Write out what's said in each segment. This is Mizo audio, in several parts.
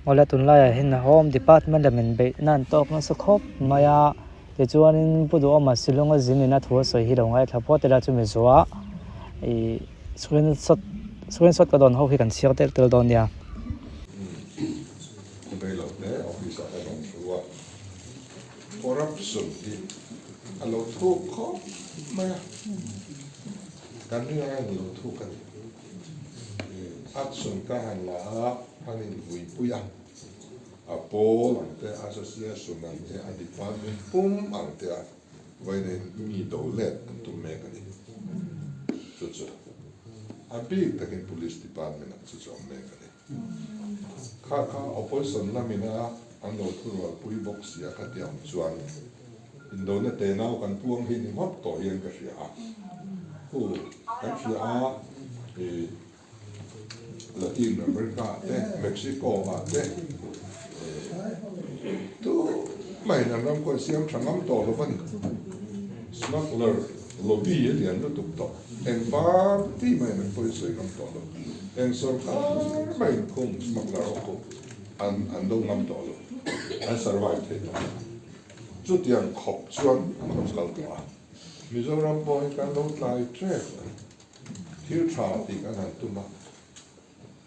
Awle tunlaiah hian Home Department lamin beihna an tawk nasa khawp mai a, tichuanin Pu Duhawma Shillong a zin ina thu a sawi hi lo ngaithla phawt ila chumi zuah ih screenshot screenshot ka dawn ho hi kan chhiar tel tel dawn nia. Corruption hi a lo thuk khawp mai a, kan ring anga in lo thuk a ni. Action ka han la a, an invuipui a, a pawl ang te, association ang te, a department pum ang te a vawiin mi do let an tum mek a ni. Chu chu a bik takin police department ah chu chu a awm mek a ni. Kha kha opposition lamina an lo thurualpui bawk sia ka ti ang chuan indona tenau kan puang hi ni ngawt tawh hian ka hria a. Hu kan hria a i Latin America ah te Mexico ah te tu mahin an ram khaw siam tha ngam tawh lo va ni. Smuggler lobby a lian lutuk tawh. Eng party mahin an pawisawi ngam tawh lo. Eng sorkar mahin khung smuggler ho khu an an do ngam tawh lo. An survive thei tawh lo. Chutiang khawp chuan an rawn kal tawh a. Mizoram pawh hi kan lo tlai ṭep a ni. Thil ṭha tih kan han tum a.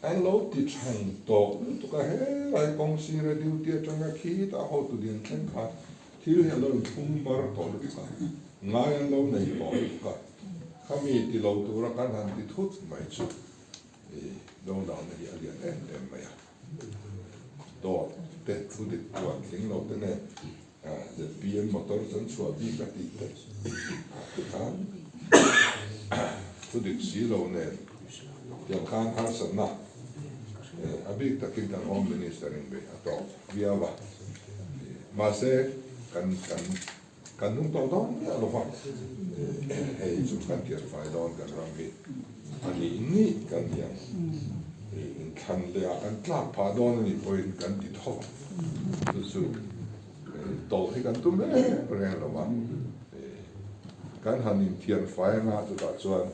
An lo ti ṭhang tawh lutuk a, helai kawng sira duty aṭanga khitah hotu lian thleng khan thil hi a lo inphum mar tawh lutuk a, ngai an lo nei tawh lutuk a, khami ti lo tura kan han ti thut mai chu i dodalna hi a lian em em mai a. Dawt te thu dik chuan tling lo te nen ZPM motor chuan chhuah bik a tih te khan thu dik si lo nen tiang khan harsatna a bik takin kan Home Minister in beih a tawk viau a, mahse kan kan kan hnung tawh dawn miah lo va, hei chu kan thianfai dawn kan ram hi a nih nih kan ni ang, inthlan leh ah kan tlak phah dawn a nih pawhin kan ti tho ang. Chu chu tawlh hi kan tum reng reng lo a, kan han inthian fai anga chutah chuan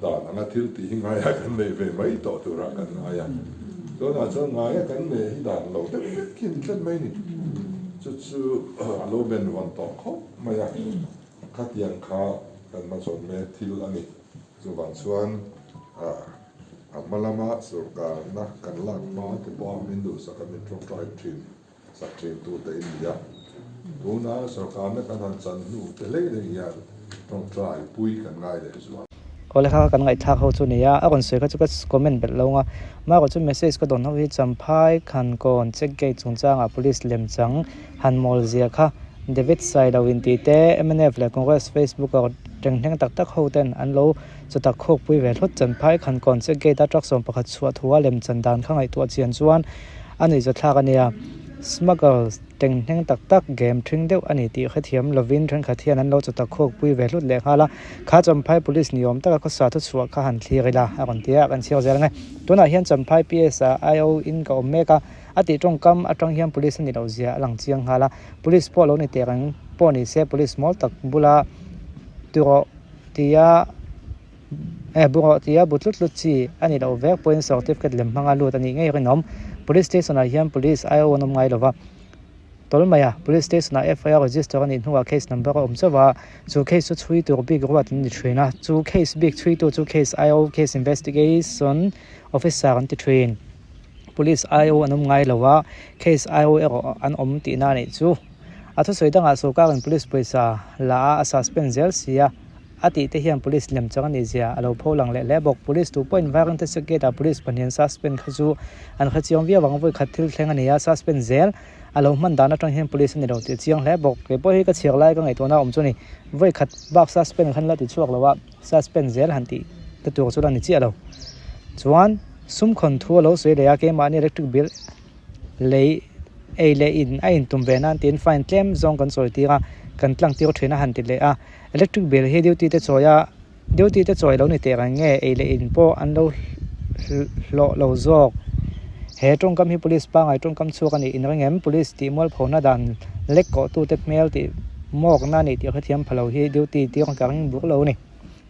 dan anga thil tih hi ngaia kan neih ve mai tawh turah kan ngai a, tunah chuan ngaia kan neih hi dan lo deuh vek hi a ni tlat mai a ni. Chu chu a lo ben vawn tawh khawp mai a, khatiang kha kan hmasawn mek thil a ni. Chuvang chuan A hma lama sorkarna kan lak hma te pawha min duhsak a min tawngtai thin sak thin tu te in nia. Tuna sorkarna kan han chan hnu te hlei hlei hian tawngtai pui kan ngai leh zual. Awle kha kan ngaihthlak ho chu nia, a rawn sawi kha chu ka comment belh lo nga, Marco chu message ka dawn ho hi Champhai Khankawn check gate chungchangah police lemchang han mawl zia kha David Sailo in tih te mnf leh Congress Facebook a tenghneng tak tak ho ten an lo Chutak khawkpui ve hlut Chanphai khan kawn che gate a truck 11 chhuah thu a lem chan dan kha ngaihtuah chian chuan a nuihzathlak a nia. Smuggle tenghneng tak tak game thing deuh a ni tih hrethiam lovin thenkhat hian an lo chutak khawkpui ve hlut leh nghal a. Kha Champhai police ni awm taka khawsa thu chhuah kha han thlir ila a rawn ti a, kan chhiar zel ang e. Tunah hian Champhai PS ah IO in ka awm mek a, a tih tawngkam atang hian police a ni loh zia a lang chiang nghal a. Police pawh lo ni teh reng pawh ni se police mawl tak bula tiraw tia eh burawh tia bu tlut tlut chi a nih loh vek pawhin certificate lem hmanga lut a nih ngei rinawm. Police station ah hian police IO an awm ngai lova tawl mai a, police station ah FIR register a nih hnuah case number a awm chauh a, chu case chu chhui tur bik ruat an ni thin a, chu case bik chhuitu chu case IO case investigation officer an ti thin. Police IO an awm ngai lo a, case IO erawh an awm tihna a nih chu. A thusawi dangah sorkarin police pawisa la a a suspend zel si a, a tih te hian police lem chang a nih zia a lo pho lang leh hle bawk. Police tu pawhin Vairengte Circuit ah police pahnihin suspend kha chu an hre chiang viau ang, vawi khat thil thleng a ni a, suspend zel a lo hman dan atang hian police a ni lo tih a chiang hle bawk. Kei pawh hi ka chhiar lai ka ngaihtuahna awm chu a ni, vawi khat bak suspend khan la ti chhuak lo a, suspend zel han tih te tur chu la ni chiah lo. Chuan sum khawn thu a lo sawi leh a, keimahni electric bill lei ei leh in a intum ve nan tiin fine tlem zawng kan chawi tir a, kan tlang tir thin a han ti leh a. Electric bill hi duty te chawi a, duty te chawi lo ni teh reng nge ei leh in pawh an lo hlawh lo zawk. He tawngkam hi police pangngai tawngkam chhuak a nih in ring em? Police tih mualphona dan lek kawh tute hmel tih mawkna a nih tih hrethiam pha lo hi duty tir ka ring bur lo a ni.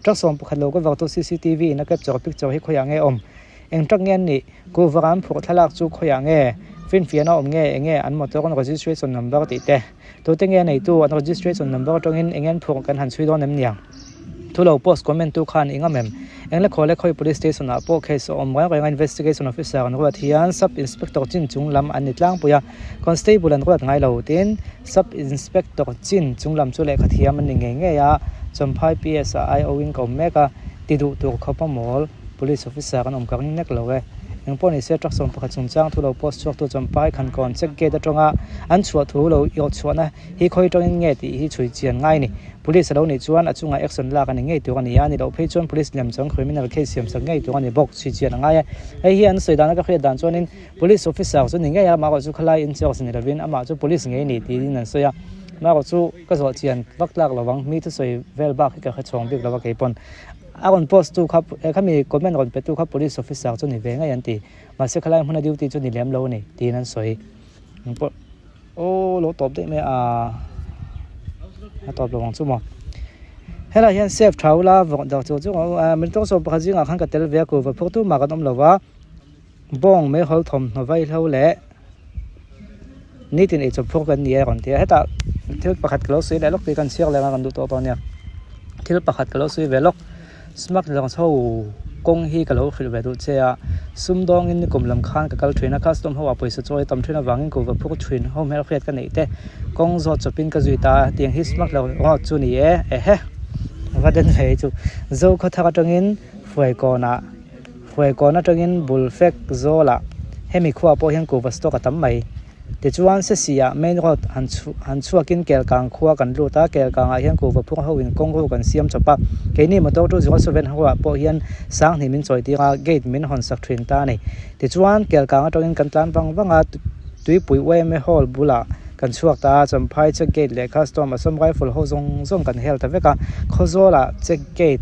Truck 11 lo ka vak tu cctv in a capture picture hi khawiah nge awm? Eng tak nge an nih? Kuhva an phurh thlalak chu khawiah nge? Finfiahna awm nge enge an motor an registration number tih te? Tute nge neitu an registration number atangin enge an phurh kan han chhui dawn em niang? Thu lo post comment tu khan i ngam em? Eng le khaw le khawi police station ah pawh case a awm reng reng a investigation officer an ruat hian sub inspector chin chung lam an ni tlangpui a, constable an ruat ngai lo tin sub inspector chin chung lam chu lehkha thiam an ni ngei ngei a, Champhai PS ah IO in ka awm mek a, ti duh tur khawp a mawl. Police officer an awm ka ring nek lo e. Engpawh ni se truck 11 chungchang thu lo post chhuak tu Champhai Khankawn check gate atanga an chhuah thu lo iawh chhuahna hi khawi tangin nge tih hi chhui chian ngai ni. Police a lo nih chuan a chungah action lak a ni ngei tur a ni a, ni loh phei chuan police lem chuan criminal case siam sak ngei tur a ni bawk chhui chian a ngai e. Hei hi an sawi dana ka hriat dan chuanin police officer chu ni ngei a, amaherawh chu khalai in charge ni lovin amah chu police ngei ni tiin an sawi a, amaherawh chu ka zawh chian vak tlak lovang mi thusawi vel bak hi ka hre chhawng bik lova keipawn. A rawn post tu kha eh khami comment rawn pe tu kha police officer chu ni ve ngei an ti. Mahse khalai hmuna duty chu ni lem lo a ni tiin an sawi. Engpawh aw lo tawp daih mai a a tawp lo ang chu maw. Helai hian save tha ula vawk dak chu chu ah min tawng 11 zingah khan ka tel ve a ku va phur tu mah kan awm lo va. Bawng meihawl thawmhnaw vaihlo leh nitin eichawp phur kan ni a rawn ti a hetah thil pakhat ka lo sawi leh lawk tih kan chhiar leh ang a kan duh tawh dawn nia thil pakhat ka lo sawi ve lawk smart lawng chho kawng hi ka lo hrilh ve duh che a sumdawngin nikum lam khan ka kal thin a custom ho ah pawisa chawi tam thin avangin kuhva phur thin ho hmel hriat ka neih te kawng zawt chawpin ka zui ta a tiang hi smart lo road chu ni e ehe va den ve chu Zokhawthar atangin Fuaikawnah. Hruaikawn atangin bul fek zawlah hemi khuaah pawh hian kuhva stock a tam mai. Tichuan Sesi-ah main road han chhu han chhuakin Kelkang khua kan lut a, Kelkangah hian kuhva phur hoin kawng ru kan siam chawp a. Keini motor 207 hoah pawh hian sanghnih min chawi tir a, gate min hawn sak thin ta a ni. Tichuan Kelkang atangin kan tlan vang vang a, Tuipui YMA Hall bulah kan chhuak ta a, Champhai check gate leh Custom Assam Rifle ho zawng zawng kan hel ta vek a, Khawzawlah check gate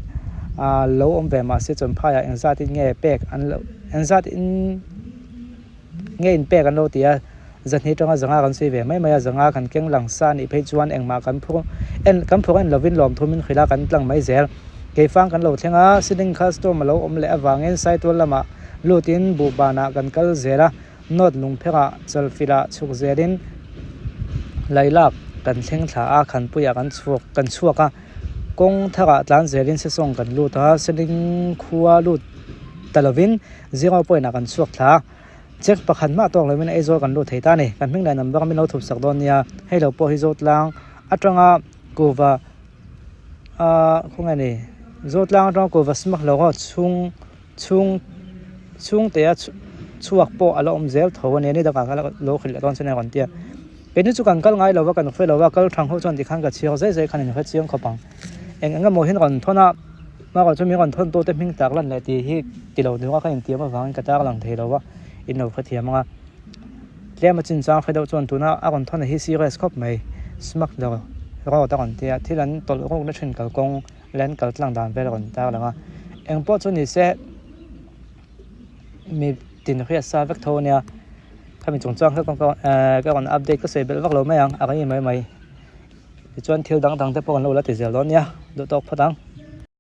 ah lo awm ve mahse Champhaiah engzat in nge pek an lo engzat in nge in pek an lo ti a, zahnih atanga zanga kan sawi ve mai mai a, zanga kan keng lang sa anih phei chuan engmah kan phur en kan phur en lovin lawmthum in hrilh a kan tlang mai zel. Keifang kan lo thleng a, Siling Custom a lo awm leh avangin Saitual lamah lutin buhbanah kan kal zel a. Nawt lungpherah chalfilah chhuk zelin lailak kan thleng thla a, khanpuiah kan chhuak kan chhuak a, kawng tharah tlan zelin sesawng kan lut a, seling khua lut ta lovin zero point ah kan chhuak thla a, check pakhat mah tawk lovin Aizawl kan lut thei ta a ni. Kan hming leh number min lo thup sak dawn nia, hei lo pawh hi Zotlang atanga kuhva ah khawnge ni Zotlang atanga kuhva smak lo ho chhung chhung chhungte a chhuak pawh a la awm zel tho a ni a ni dangah khan lo hrilh leh dawn chuan a rawn ti a keini chu kan kal ngai lo va kan hre lo va kal thang ho chuan tikhan ka chhiar zai zai khan in hre chiang khawp ang eng eng emaw hian rawn thawn a hmarawh chu min rawn thawn tu te hming tak lan leh tih hi ti lo tura ka intiam avangin ka tar lang thei lo va in lo hrethiam ang a tlem a chinchang hre deuh chuan tuna a rawn thawn hi serious khawp mai smuggler road a rawn ti a thil an tawlh ruk na thin kalkawng. Land kal tlang dan vel a rawn tar lang a, eng pawh chu ni se mi tin hriat sa vek tho a nia khami chung chuan ka ka rawn update ka sawi belh vak lo mai ang a rei mai mai tichuan thil dang dang te pawh kan lo la ti zel dawn nia duh tawk phawt ang.